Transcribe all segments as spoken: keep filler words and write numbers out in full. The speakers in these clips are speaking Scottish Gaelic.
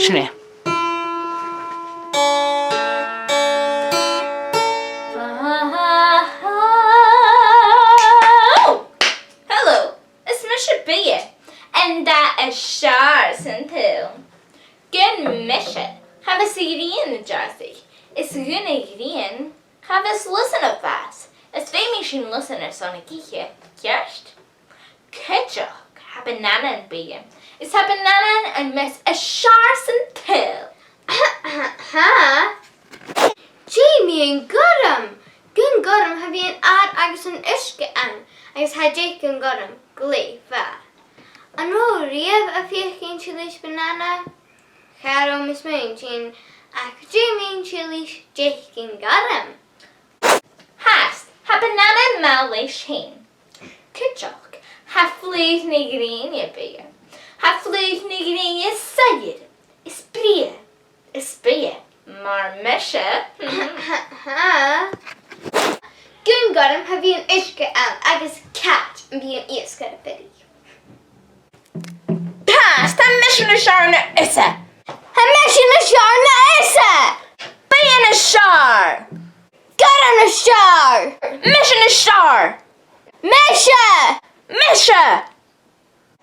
Sin e. Oh! Hello, is mise Bia, an dath as fheàrr san t-saoghal. Gun mise, cha bhios a' ghrian a' deàrrsadh, is gun a' ghrian, cha bhios lusan a' fàs, is feumaidh sinn lusan airson an oidhche, ceart? Cuideachd, tha banana ann, Bia. Is tha banana am meas as fheàrr san t-saoghal. Tha. Dè mu dheidhinn gorm? Gun gorm, cha bhi an adhar agus an uisge ann, agus tha deich gun gorm glè mhath. An robh thu a-riamh a' feuchainn sìos banana? Cha robh mi a' smaointinn, ach dè mu dheidhinn deich gun gorm? Fhathast, tha banana math leis fhèin. Cuideachd, tha flùr na grèine, Bia. Tha flùr na grèine soilleir, is brèagha, is bia, mar mise. Gun gorm, cha bhi an uisge ann, agus càit am bi an iasgach a' fuireach? Pas, tha mise nas fheàrr na thusa. Tha mise nas fheàrr na thusa. Bia nas fheàrr. Gorm nas fheàrr. Mise nas fheàrr. Mise. Mise.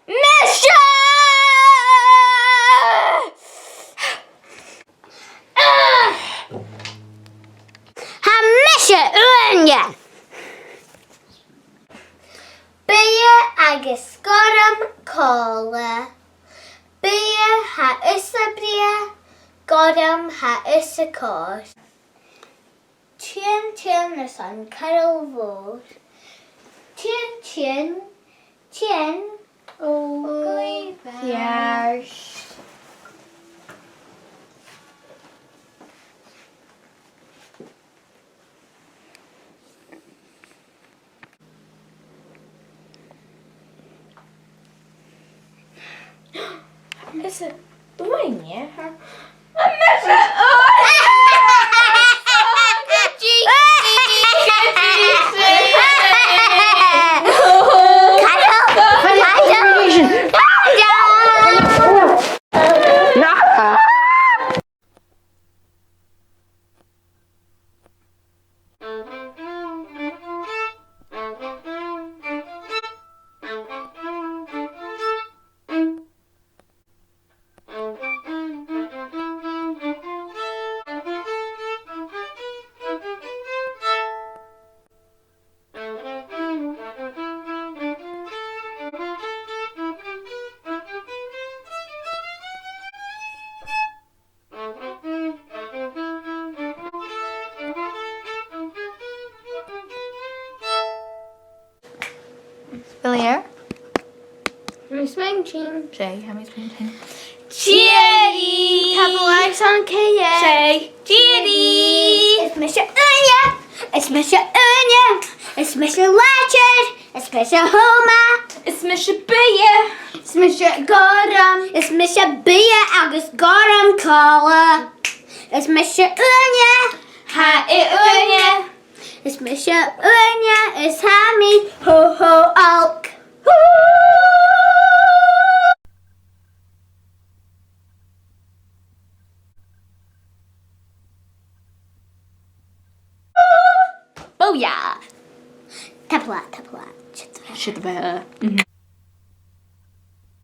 Mise. Tha mise uaine. Bia agus gorm còmhla. Bia, tha thusa brèagha, gorm, tha thusa còir. Tighinn, tighinn airson Caradh Mhòr. Tighinn, tighinn, tighinn. Ò, ò, glè mhath. Is e uaine? Tha mise uaine! Bheil e air? Tha mi a' smaointinn. 'S e, tha mi a' smaointinn. Tìoraidh! Tapadh leibh airson coimhead. 'S e, tìoraidh! Is mise uaine! Is mise uaine! Is mise làidir! Is mise thom! Is mise bia! Is mise gorm! Is mise bia agus gorm còmhla! Is mise uaine! Tha e uaine! Is mise uaine, is tha mi ho ho olc. Booyah! Tapadh leat, tapadh leat. Siud e. Siud e.